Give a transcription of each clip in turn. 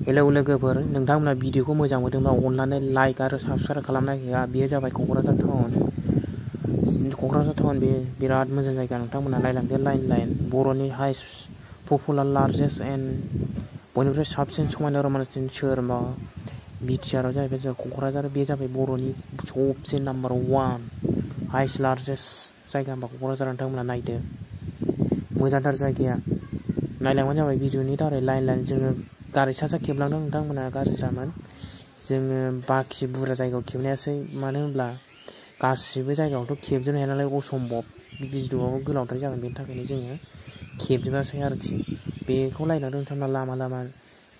Hello लोगोफोर, नोंथांमोना भिडिअखौ मोजां मोनदोंब्ला अननानै लाइक आरो साबस्क्राइब खालामना होआ। बेयो जाबाय क'क्राझार टाउन। बे बिराद मोजां जायगा। नोंथांमोना नायलांदो लाइन बर'नि हाइस्ट पपुलार लार्जेस्ट एन्ड बयनिफ्राय साबसिन समायना रमायनासिन सोहोर बिटिआरआव जाहैबाय जों क'क्राझार। बे जाबाय बर'नि सबसे नाम्बार 1 हाइस्ट लार्जेस्ट जायगा होनबा क'क्राझार। नोंथांमोना नायदो, मोजांथार जायगाया। नायलांबानो जाबाय भिडिअनि दारै लाइन जोङो गारि सा खेबलांदों। नोंथांमोना गाज्रि जामोन, जोङो बाखि बुरजा जायगायाव खेबनायासै। मानो होनब्ला गासिबो जायगायावथ' खेबजोबनो हाया नालाय, असम्भब। भिडिअआबो गोलावद्राय जागोन, बेनि थाखायनो जोङो खेबजोबासै आरोखि। बेखौ नायलांदों नोंथांमोना लामा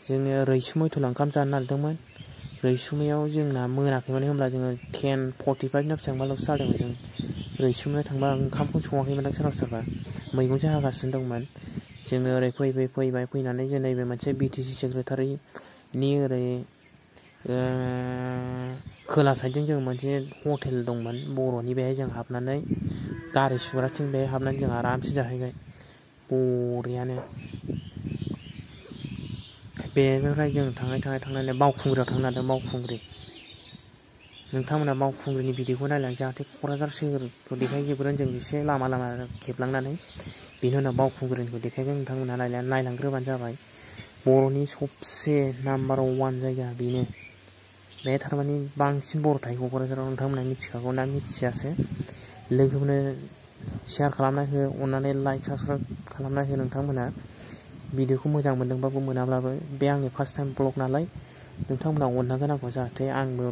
जोङो रैसुमै हटेलाव ओंखाम जानो नागिरदोंमोन। रैसुमैयाव जोंना मोनाखै, मानो होनब्ला जोङो 10:45 बेसेबांबाल'सो जादोंमोन। जों रैसुमैयाव थांबा ओंखामखौ सङाखैमोन सोरबा मैगंसो हागासिनो दंमोन। जोङो ओरै फैनानै जों नैबे मोनसे बिटिसि सेक्रेटारिनि ओरै खोला साइडजों जों मोनसे हटेल दंमोन बर'नि। बेहाय जों हाबनानै गारि सुग्राथिं बेहाय हाबनानै जों आरामसे जाहैबाय बरियानो। बेनिफ्राय जों थांनानै बावखुंग्रियाव थांनो नागिरदों। बावखुंग्रि, नोंथांमोना बावखुंग्रिनि भिडिअखौ नायलां, जाहाथे क'क्राझार सोहोरखौ देखायजोबगोन जों एसे लामा खेबलांनानै। बेनि उनाव बावखुंग्रिनिखौ देखायगोन। नोंथांमोना नायलांग्रोबानो जाबाय। बर'नि सबसे नाम्बार 1 जायगा बेनो। बे थारमाने बांसिन बर' थायो क'क्राझाराव। नोंथांमोना मिथिखागौ ना मिथियासो? लोगोफोरनो शेयार खालामना हो, अननानै लाइक साबस्क्राइब खालामना हो। नोंथांमोना भिडिअखौ मोजां मोनदोंबाबो मोनाब्लाबो, बे आंनि फार्स्ट टाइम ब्लग नालाय, नोंथांमोना अननांगोन आंखौ। जाहाथे आंबो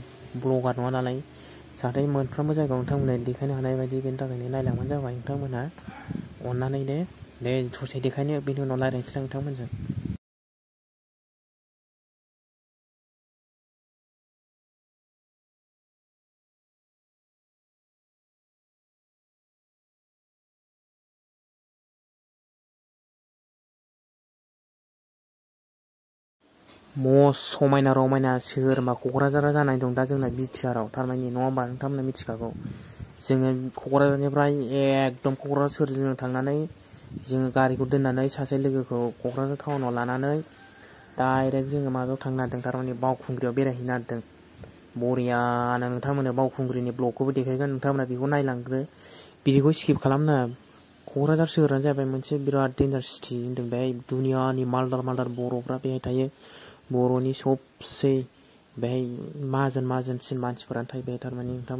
ब्लगार नङा नालाय, जाहाथे मोनफ्रोमबो जायगायाव नोंथांमोना देखायनो हानाय बायदि। बेनि थाखायनो नायलांबानो जाबाय नोंथांमोना अननानै। दे ससे देखायनो, बेनि उनाव रायज्लायनोसै नोंथांमोनजों। मस्ट समायना रमायना सोहोर होनबा क'क्राझारा जानाय दं दा जोंना बिटिआरआव थारमाने, नङा होमबा? नोंथांमोना मिथिखागौ। जोङो क'क्राझारनिफ्राय एकदम क'क्राझार सोहोरजों थांनानै जोङो गारिखौ दोननानै सासे लोगोखौ क'क्राझार टाउनाव लानानै डाइरेक्ट जोङो माबायाव थांनो नागिरदों, थारमाने बावखुंग्रियाव बेरायहैनो नागिरदों बरियानो। नोंथांमोना बावखुंग्रिनि ब्लगखौबो देखायगोन। नोंथांमोना बेखौ नायलांग्रो, बिदिखौ स्किप खालामनाङा। क'क्राझार सोहोरानो जाहैबाय मोनसे बिराद डेन्जार सिटि होनदों। बेहाय दुनियानि मालदार बर'फ्रा बेहाय थायो। बर'नि सबसे बेहाय माहाजोनसिन मानसिफोरानो थायो बेहाय थारमाने। नोंथांमोन